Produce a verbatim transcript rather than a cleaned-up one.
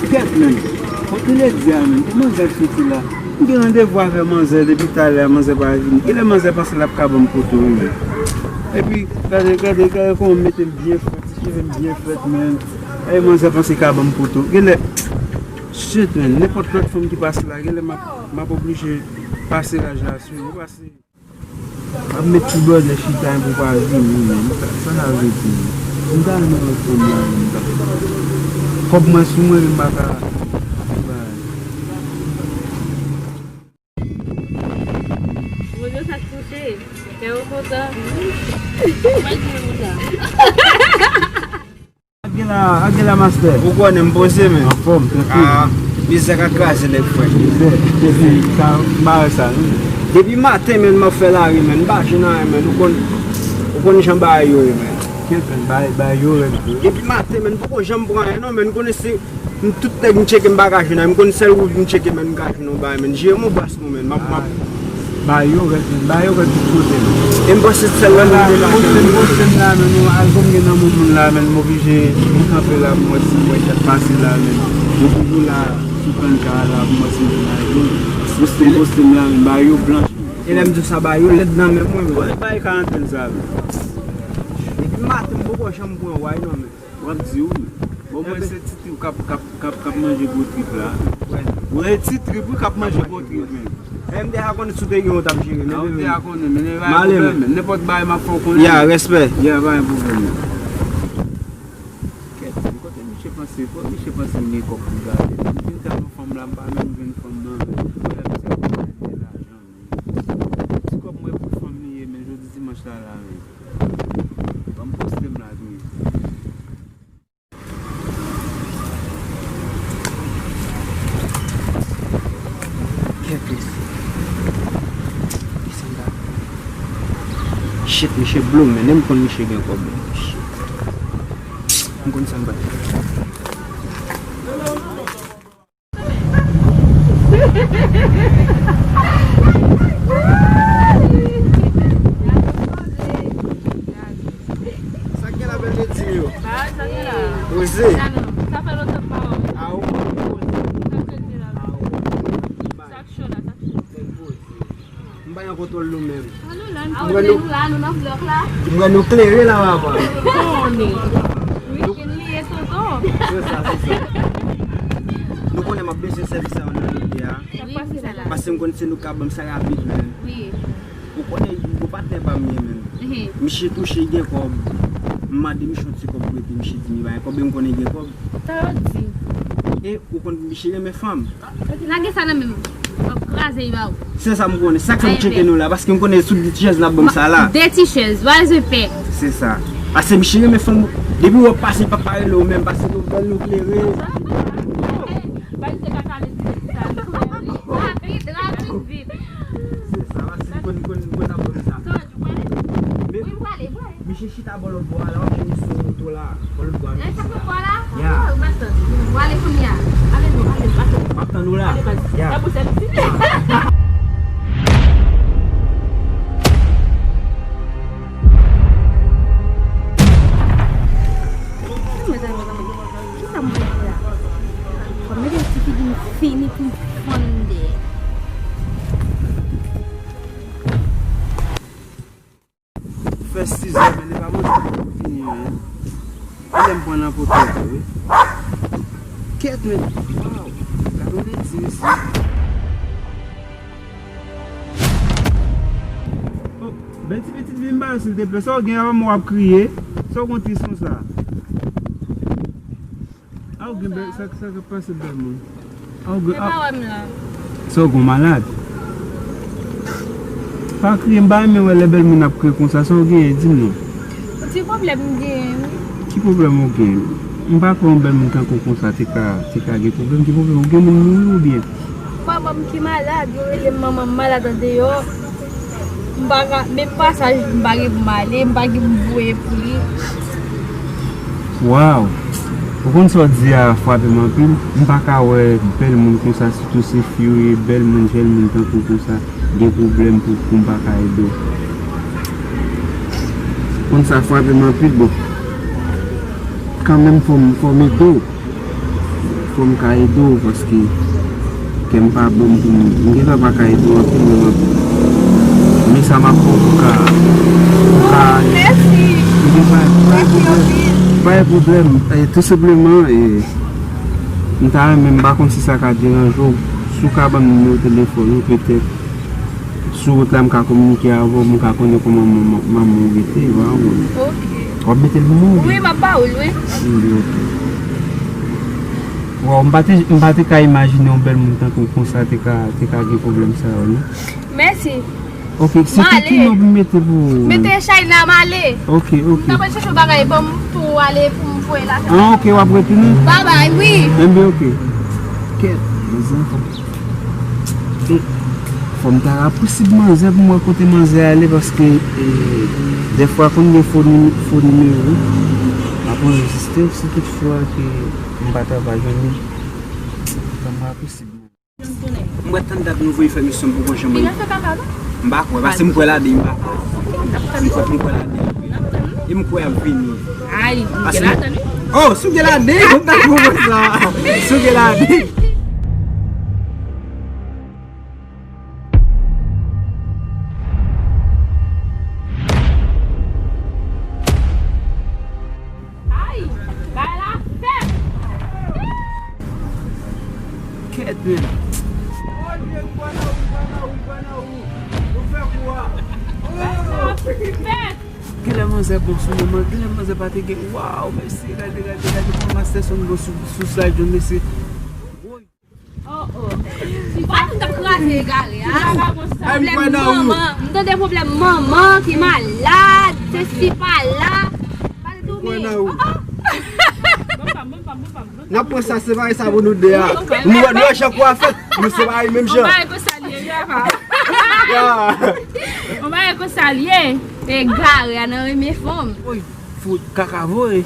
Kèt, menn. Kote lè di a, menn? Ki manzè k soti la? M gen randevou avè manzè depi talè a, manzè pa vini. Kilè manzè panse l ap ka ban m poto, wi, menn? Epi, gade, gade, gade kòman m mete l byen frèt, ti cheve m byen frèt, menn. E manzè panse l ka ban m poto. Genlè, shit, menn, nenpòt lòt fanm ki pase la, genlè m ap, m ap oblije pase laj la sou li, pase. M ap met ti bòdè chita pou pa vini, menn. Sa, sa sa vle di? M ta renmen wè fanm la, menn. Kòb mwen sou mwen, men m pa ka. Bondye, sa k touche? Kè w kontan? Mwen di l kontan. Ak gen la, ak gen la, mastè. Ou konnen m poze, men. Anfòm, trankil. Ah, mizè ka kraze nèg, frè. Mizè, epi sa, bagay sa, wi. Depi maten, menn, m ap fè lari, menn. M pa jwenn anyen, menn. Ou konn, ou konn jan bagay yo ye, menn. Kèt, menn, bagay, bagay yo rèd tou. Depi maten, menn, m poko janm pran anyen, non, menn. M konnen se, m tout nèg m tcheke, m pa ka jwenn anyen. M konn sèl wout m tcheke, menn, m ka jwenn yon bagay, menn. Jere m yon bras non, menn. M ap, m ap. Ba yo rèd, ba yo rèd tout kote, menn. E m panse sèl la, menn, de la poste m, poste m la, menn, yon albòm gen nan men moun la, menn, m oblije m kanpe la pou m wè si m wè sa k pase la, menn. Yo toujou la sou pranka la pou m wè si m jwenn albòm. Poste m, poste m la, menn, ba yo blanch. E lè m di sa, ba yo lèd nan men mwen, menn. Wè, bay karantèn sa, menn. Depi maten, m poko janm pran way non, menn. W ap di wi. Bon, mwen se Titri k ap, k ap, k ap, k ap manje gwo trip la. Wè. Ou se Titri wi k ap manje gwo trip, men. E m deja konnen si w te gen yon w t ap jere, men. Ah, ou deja konnen, men, men pa gen pwoblèm, men. Nenpòt bagay m ap fè w konnen. Ya, respè. Ya, pa gen pwoblèm, men. Kèt, kote misye panse, kote misye panse m gen kòb pou gade? M vin tann yon fanm la, m pa menm jwenn fanm nan. Wè, misye ap gade lajan. Ti kòb mwen pou fanm li ye, men jodi dimanch la la, men. Ban m poste m la tou. Kèt, mesye. Kisa m ta fè? Shit, misye blow, men. M konn misye gen kòb, men. Shit. M konn sa m ta fè. Sa k gen la, bèl medsin yo? Ah, sa gen la. Poze. Sa fè lontan m pa wè w. Ah, ou konn poze. Sa k cho la, sa k cho. M pa nan kontwòl nou menm. Alò la, nou la, nou nan blòk la. M wè nou klere la, papa. Konnen. Wi, kin li ye tonton. Se sa, se sa. Nou konnen m ap bezwen sèvis sa yo nan lide a. Wi, se sa la. Paske m konn se nou k ap ban m sa rapid, menn. Wi. Ou konnen, gwo patnè pa m ye, menn. Ehe. Misye touche, gen kòb. M mande misye yon ti kòb pou ede misye di m li pa gen kòb, e m konnen gen kòb. Sa yo di? E ou konn misye renmen fanm. Lage sa nan men m. W ap kraze l ba ou. Se sa m konnen. Sa k fè m tcheke nou la, paske m konnen sou de ti chèz n ap ban m sa la. De ti chèz, w al zen pè. Se sa. Paske misye renmen fanm. Depi w ap pase, l p ap pa rele w menm, paske nou bèl, nou klere. Bay se kaka le di sa. Rapid, rapid, vit. Se sa, paske m konn, konn, konn ap ban m sa. Sa w di, w prale? Men, wi, m prale, m prale. Misye chita bò lòt bò a la, w ap jwenn li sou moto la, bò lòt bò a misye chita. E, sa fè bò la? Ya. Ah, ou pa sòti. W ale kounye a. Ale non, ale, ale. M ap tann ou la. Ale, baz. Ya. Sa pou sèl ti. Mezanmi, mezanmi, kisa m pral fè la? Fò m mete yon ti figi m fini pou m fann dèyè. Fè sizè, men li pa montre pou fini, men. Kilè m pran nan poto tou, wi. Kèt, men. Waw. Gade yon medsin isi. Oh, bèl ti pitit, vin ba yo, silteplè. Sa w gen avè m, w ap kriye? Sa w gen tris konsa? A w gen bèl, sa, sa k ap pase bèl moun? A w gen, se pa wè m la. Sa w gen malad? Pa kriye, m pa renmen wè lè bèl moun ap kriye konsa. Sa w genyen, di m non. Yon ti pwoblèm m genyen, wi. Ki pwoblèm ou genyen? M pa kwè yon bèl moun tankou w konsa te ka, te ka gen pwoblèm. Ki pwoblèm? Ou gen moun mouri oubyen? Manman m ki malad, yo rele m manman m malad andeyò. M pa ka, menm pasaj, m pa gen pou m ale, m pa gen pou m voye pou li. Waw! Ou konn sa w di a frape m anpil. M pa ka wè bèl moun konsa, sitou se fi yo ye, bèl moun, jèn moun tankou w konsa, gen pwoblèm pou, pou m pa ka ede w. Ou konn sa frape m anpil, bon. Kanmenm, fò m, fò m ede w. Pou m ka ede w, paske kè m pa bon pou m, m gentan pa ka ede w anpil, men men sa m ap fè w pou ka, pou ka, mèsi. M gen pa, pa gen pwoblèm, pa gen pwoblèm. E, tou senpleman, e, m ta renmen, m pa konn si sa ka deranje w, si w ka ban m nimewo telefòn ou, petèt, sou wout la, m ka kominike avè w, m ka konnen kòman manman, manman w rete, w a konprann. Ok. W ap mete l pou mwen? Wi, m ap ba ou l, wi. Wi, ok. Waw, m pa te, m pa te ka imajine yon bèl moun tankou w konsa te ka, te ka gen pwoblèm sa yo, non. Mèsi. Ok, se ki, ki non pou m mete pou ou? Mete China, m ale. Ok, ok. M ta pral chèche yon bagay ban m pou ale pou m voye la. Ah, ok, w ap retounen? Babay, wi. Enben, ok. Kèt, mezanmi. E, fò m ta rapousib manzè pou m wè kote manzè ale, paske, e, dèfwa konn gen fo nime-, fo nimewo. M ap anrejistre si tout fwa ke m pa ta va jwenn li. Fò m rapousib manzè. M wè tann dat nou voye fè misyon m poko janm wè. M pa kwè, paske m kwè ladan, m pa kwè. M kwè, m kwè ladan. E m kwè y ap vini. Ay, m gen ladan, wi. Oh, si w gen ladan, m ta pran sa. Si w gen ladan. Ay, bagay la fèb. Kèt, men. Bagay sa fèb. Genlè manzè bon sou mwen, genlè manzè pa te gen. Waw, mesye, gade, gade, gade kòman Masterson bon sou, sou Sly John, mesye. Oh, oh. Si pa nou t ap kraze egare a. Pwoblèm manman. M tande pwoblèm manman ki malad, sesi pa la. Pa de domi. Oh, oh. N ap pran sa, separe sa pou nou de a. Nou wè, nou wè jan kou a fèt, nou separe menm jan. On bagay konsa l ye, wi, apa. Ya. On bagay konsa l ye. Egare a nan renmen fanm. Woy, fout kaka voye.